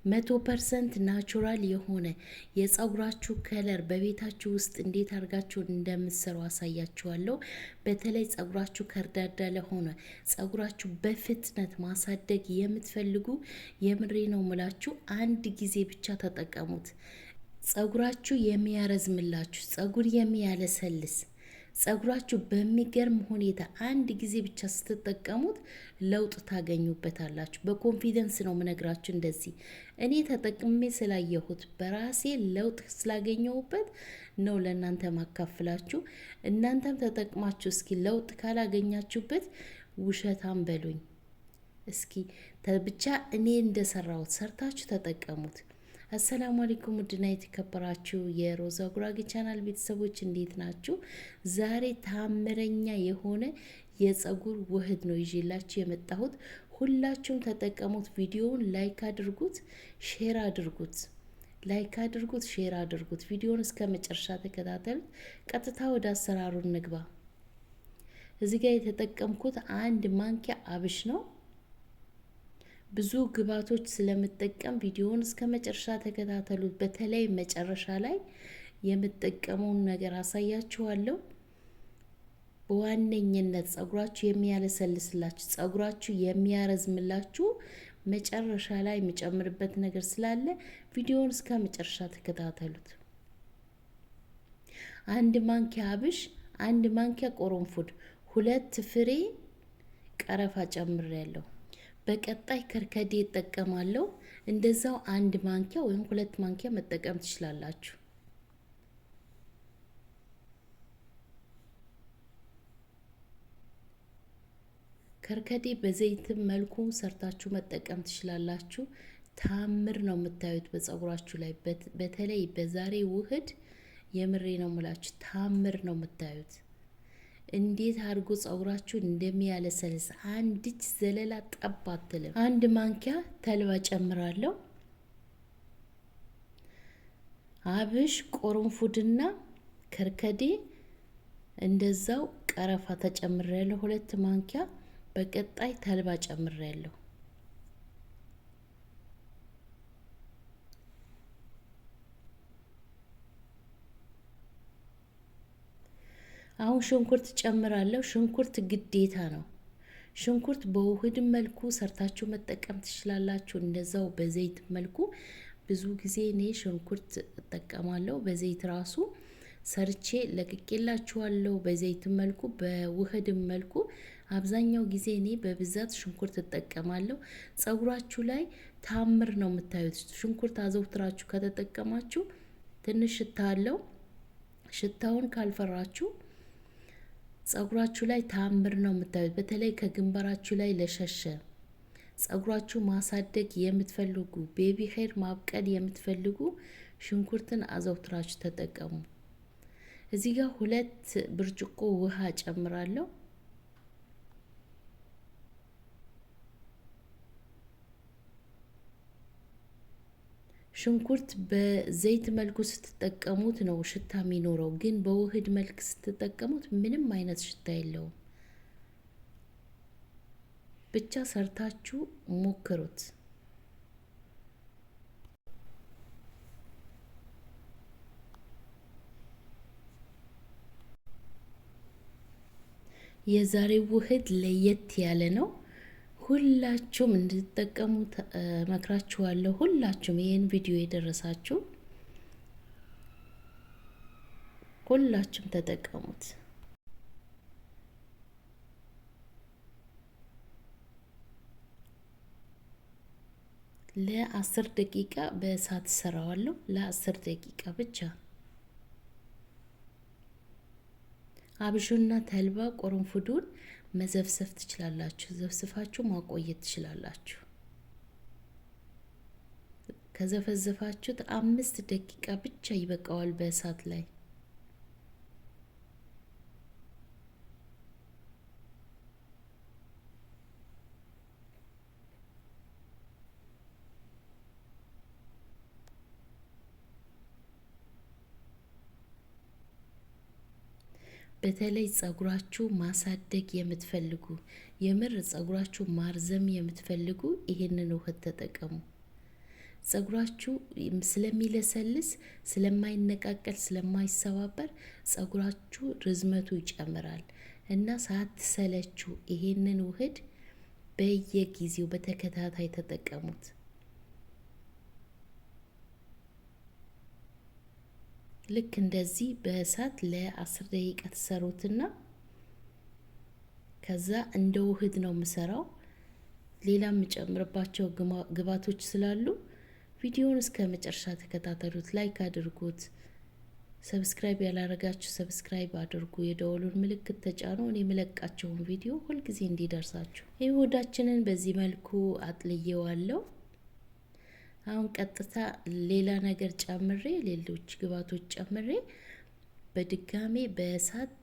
100% natural የሆነ የጸጉራችሁ color በቤታችሁ ውስጥ እንዴት አድርጋችሁ እንደምትሰሩ አሳያችኋለሁ። በተለይ ጸጉራችሁ ከርዳዳ ለሆነ፣ ጸጉራችሁ በፍጥነት ማሳደግ የምትፈልጉ፣ የምሬ ነው ምላችሁ፣ አንድ ጊዜ ብቻ ተጠቀሙት። ጸጉራችሁ የሚያረዝምላችሁ፣ ጸጉር የሚያለሰልስ፣ ጸጉራችሁ በሚገርም ሁኔታ አንድ ጊዜ ብቻ ስትጠቀሙት ለውጥ ታገኙበታላችሁ። በ confidence ነው ምነግራችሁ። እንደዚህ እኔ ተጠቅሜ ስላየሁት፣ በራሴ ለውጥ ስላገኘሁበት ነው ለእናንተ ማካፍላችሁ። እናንተም ተጠቅማችሁ እስኪ ለውጥ ካላገኛችሁበት ውሸታም በሉኝ። እስኪ ብቻ እኔ እንደሰራሁት ሰርታችሁ ተጠቀሙት። አሰላሙ አለይኩም ውድና የተከበራችሁ የሮዛ ጉራጌ ቻናል ቤተሰቦች፣ እንዴት ናችሁ? ዛሬ ታምረኛ የሆነ የጸጉር ውህድ ነው ይዤላችሁ የመጣሁት። ሁላችሁም ተጠቀሙት። ቪዲዮውን like አድርጉት፣ share አድርጉት፣ like አድርጉት፣ share አድርጉት። ቪዲዮውን እስከ መጨረሻ ተከታተሉት። ቀጥታ ወደ አሰራሩ እንግባ። እዚህ ጋር የተጠቀምኩት አንድ ማንኪያ አብሽ ነው። ብዙ ግብአቶች ስለምጠቀም ቪዲዮውን እስከ መጨረሻ ተከታተሉት። በተለይ መጨረሻ ላይ የምጠቀመውን ነገር አሳያችኋለሁ። በዋነኝነት ጸጉራችሁ የሚያለሰልስላችሁ፣ ጸጉራችሁ የሚያረዝምላችሁ መጨረሻ ላይ የሚጨምርበት ነገር ስላለ ቪዲዮውን እስከ መጨረሻ ተከታተሉት። አንድ ማንኪያ አብሽ፣ አንድ ማንኪያ ቆሮንፉድ፣ 2 ፍሬ ቀረፋ ጨምሬያለሁ። በቀጣይ ከርከዴ እጠቀማለሁ። እንደዛው አንድ ማንኪያ ወይም 2 ማንኪያ መጠቀም ትችላላችሁ። ከርከዴ በዘይት መልኩ ሰርታችሁ መጠቀም ትችላላችሁ። ታምር ነው የምታዩት በጸጉራችሁ ላይ። በተለይ በዛሬ ውህድ የምሬ ነው የምላችሁ፣ ታምር ነው የምታዩት። እንዴት አድርጎ ጸጉራችሁ እንደሚያለሰልስ፣ አንድች ዘለላ ጠብ አትልም። አንድ ማንኪያ ተልባ ጨምራለሁ። አብሽ፣ ቆርንፉድና ከርከዴ፣ እንደዛው ቀረፋ ተጨምሬያለሁ፣ 2 ማንኪያ። በቀጣይ ተልባ ጨምሬያለሁ። አሁን ሽንኩርት ጨምራለሁ። ሽንኩርት ግዴታ ነው። ሽንኩርት በውህድ መልኩ ሰርታችሁ መጠቀም ትችላላችሁ። እንደዛው በዘይት መልኩ ብዙ ጊዜ እኔ ሽንኩርት እጠቀማለሁ። በዘይት ራሱ ሰርቼ ለቅቄላችኋለሁ። በዘይት መልኩ፣ በውህድም መልኩ አብዛኛው ጊዜ እኔ በብዛት ሽንኩርት እጠቀማለሁ። ጸጉራችሁ ላይ ታምር ነው የምታዩት። ሽንኩርት አዘውትራችሁ ከተጠቀማችሁ ትንሽ ሽታ አለው። ሽታውን ካልፈራችሁ ጸጉራችሁ ላይ ታምር ነው የምታዩት። በተለይ ከግንባራችሁ ላይ ለሸሸ፣ ጸጉራችሁ ማሳደግ የምትፈልጉ፣ baby hair ማብቀል የምትፈልጉ ሽንኩርትን አዘውትራችሁ ተጠቀሙ። እዚህ ጋር 2 ብርጭቆ ውሃ ጨምራለሁ። ሽንኩርት በዘይት መልኩ ስትጠቀሙት ነው ሽታ የሚኖረው፣ ግን በውህድ መልክ ስትጠቀሙት ምንም አይነት ሽታ የለውም። ብቻ ሰርታችሁ ሞክሩት። የዛሬው ውህድ ለየት ያለ ነው። ሁላችሁም እንድትጠቀሙ መክራችኋለሁ። ሁላችሁም ይህን ቪዲዮ የደረሳችሁ ሁላችሁም ተጠቀሙት። ለ10 ደቂቃ በእሳት ሰራዋለሁ። ለ10 ደቂቃ ብቻ። አብሹና ተልባ ቆርንፉዱን መዘፍዘፍ ትችላላችሁ። ዘፍዝፋችሁ ማቆየት ትችላላችሁ። ከዘፈዘፋችሁት 5 ደቂቃ ብቻ ይበቃዋል በእሳት ላይ። በተለይ ጸጉራችሁ ማሳደግ የምትፈልጉ፣ የምር ጸጉራችሁ ማርዘም የምትፈልጉ ይሄንን ውህድ ተጠቀሙ። ጸጉራችሁ ስለሚለሰልስ፣ ስለማይነቃቀል፣ ስለማይሰባበር ጸጉራችሁ ርዝመቱ ይጨምራል እና ሳትሰለችሁ ይሄንን ውህድ በየጊዜው በተከታታይ ተጠቀሙት። ልክ እንደዚህ በእሳት ለ10 ደቂቃ ትሰሩትና ከዛ እንደ ውህድ ነው የምሰራው። ሌላ የምጨምርባቸው ግብአቶች ስላሉ ቪዲዮውን እስከ መጨረሻ ተከታተሉት። Like አድርጉት። Subscribe ያላረጋችሁ subscribe አድርጉ። የደወሉን ምልክት ተጫኑ። እኔ የምለቃቸውን ቪዲዮ ሁልጊዜ እንዲደርሳችሁ። ይህ ውህዳችንን በዚህ መልኩ አጥልዬዋለሁ። አሁን ቀጥታ ሌላ ነገር ጨምሬ፣ ሌሎች ግብአቶች ጨምሬ በድጋሜ በእሳት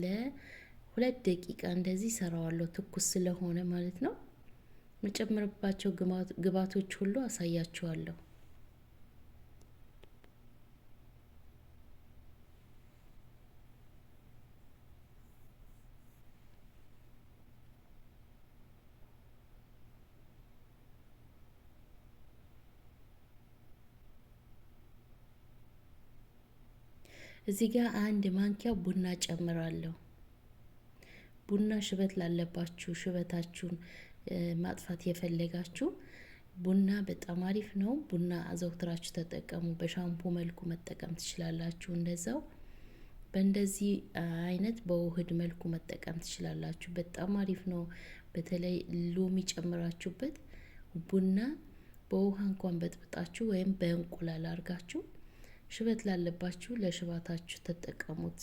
ለ2 ደቂቃ እንደዚህ ሰራዋለሁ። ትኩስ ስለሆነ ማለት ነው። የምጨምርባቸው ግብአቶች ሁሉ አሳያችኋለሁ። እዚህ ጋር 1 ማንኪያ ቡና ጨምራለሁ። ቡና ሽበት ላለባችሁ፣ ሽበታችሁን ማጥፋት የፈለጋችሁ ቡና በጣም አሪፍ ነው። ቡና አዘውትራችሁ ተጠቀሙ። በሻምፖ መልኩ መጠቀም ትችላላችሁ። እንደዛው በእንደዚህ አይነት በውህድ መልኩ መጠቀም ትችላላችሁ። በጣም አሪፍ ነው። በተለይ ሎሚ ጨምራችሁበት ቡና በውሃ እንኳን በጥብጣችሁ ወይም በእንቁላል አድርጋችሁ ሽበት ላለባችሁ ለሽባታችሁ ተጠቀሙት።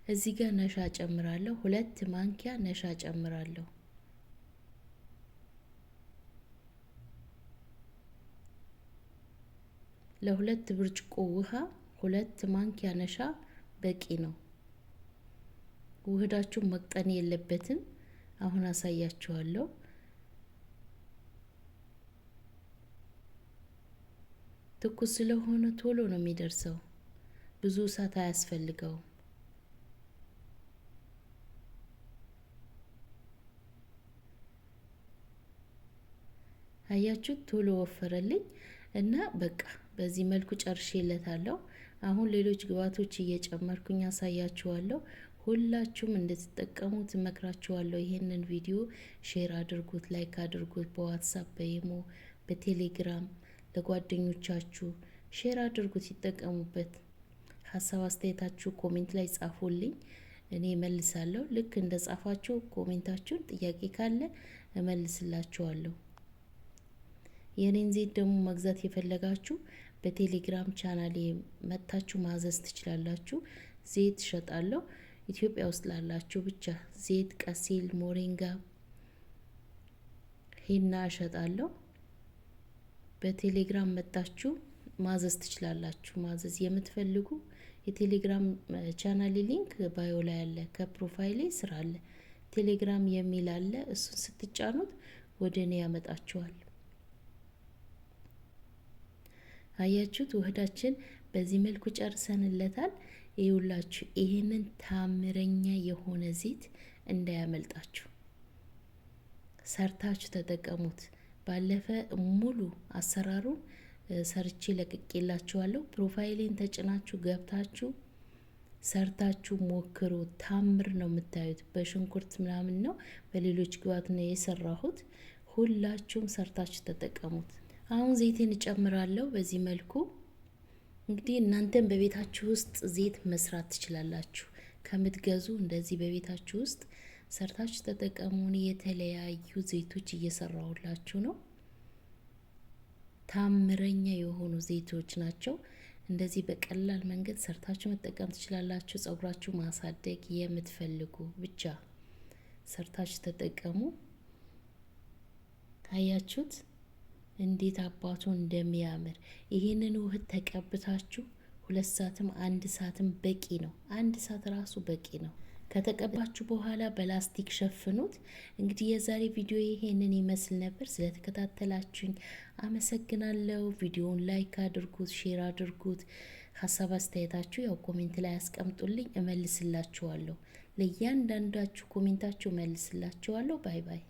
እዚህ ጋር ነሻ ጨምራለሁ። 2 ማንኪያ ነሻ ጨምራለሁ። ለሁለት ብርጭቆ ውሃ 2 ማንኪያ ነሻ በቂ ነው። ውህዳችሁ መቅጠን የለበትም። አሁን አሳያችኋለሁ። ትኩስ ስለሆነ ቶሎ ነው የሚደርሰው። ብዙ እሳት አያስፈልገውም። አያችሁ፣ ቶሎ ወፈረልኝ እና በቃ በዚህ መልኩ ጨርሼለታለሁ። አሁን ሌሎች ግብአቶች እየጨመርኩኝ አሳያችኋለሁ። ሁላችሁም እንድትጠቀሙት እመክራችኋለሁ። ይሄንን ቪዲዮ share አድርጉት፣ like አድርጉት። በዋትሳፕ፣ በኢሞ፣ በቴሌግራም ለጓደኞቻችሁ share አድርጉት፣ ይጠቀሙበት። ሀሳብ አስተያየታችሁ comment ላይ ጻፉልኝ፣ እኔ እመልሳለሁ። ልክ እንደ ጻፋችሁ comment ኣችሁን ጥያቄ ካለ እመልስላችኋለሁ። የኔን ዘይት ደግሞ መግዛት የፈለጋችሁ በቴሌግራም ቻናሌ መጥታችሁ ማዘዝ ትችላላችሁ። ዘይት እሸጣለሁ። ኢትዮጵያ ውስጥ ላላችሁ ብቻ ዘይት፣ ቀሲል፣ ሞሪንጋ፣ ሂና እሸጣለሁ። በቴሌግራም መጥታችሁ ማዘዝ ትችላላችሁ። ማዘዝ የምትፈልጉ የቴሌግራም ቻናሌ link bio ላይ አለ፣ ከ profile ኤ ስር አለ፣ ቴሌግራም የሚል አለ። እሱን ስትጫኑት ወደ እኔ ያመጣችኋል። አያችሁት? ውህዳችን በዚህ መልኩ ጨርሰንለታል። ይኸውላችሁ ይሄንን ታምረኛ የሆነ ዘይት እንዳያመልጣችሁ ሰርታችሁ ተጠቀሙት። ባለፈ ሙሉ አሰራሩን ሰርቼ ለቅቄላችኋለሁ። Profile ኤን ተጭናችሁ ገብታችሁ ሰርታችሁ ሞክሩ። ታምር ነው የምታዩት። በሽንኩርት ምናምን ነው፣ በሌሎች ግብአት ነው የሰራሁት። ሁላችሁም ሰርታችሁ ተጠቀሙት። አሁን ዘይቴን እጨምራለሁ በዚህ መልኩ። እንግዲህ እናንተም በቤታችሁ ውስጥ ዘይት መስራት ትችላላችሁ። ከምትገዙ እንደዚህ በቤታችሁ ውስጥ ሰርታችሁ ተጠቀሙ። የተለያዩ ዘይቶች እየሰራሁላችሁ ነው። ታምረኛ የሆኑ ዘይቶች ናቸው። እንደዚህ በቀላል መንገድ ሰርታችሁ መጠቀም ትችላላችሁ። ጸጉራችሁ ማሳደግ የምትፈልጉ ብቻ ሰርታችሁ ተጠቀሙ። አያችሁት እንዴት አባቱ እንደሚያምር። ይሄንን ውህድ ተቀብታችሁ 2 ሰዓትም 1 ሰዓትም በቂ ነው። 1 ሰዓት ራሱ በቂ ነው። ከተቀባችሁ በኋላ በላስቲክ ሸፍኑት። እንግዲህ የዛሬ ቪዲዮ ይሄንን ይመስል ነበር። ስለተከታተላችሁኝ አመሰግናለሁ። ቪዲዮውን like አድርጉት፣ share አድርጉት። ሀሳብ አስተያየታችሁ ያው comment ላይ አስቀምጡልኝ፣ እመልስላችኋለሁ። ለእያንዳንዳችሁ comment ኣችሁ እመልስላችኋለሁ። Bye bye።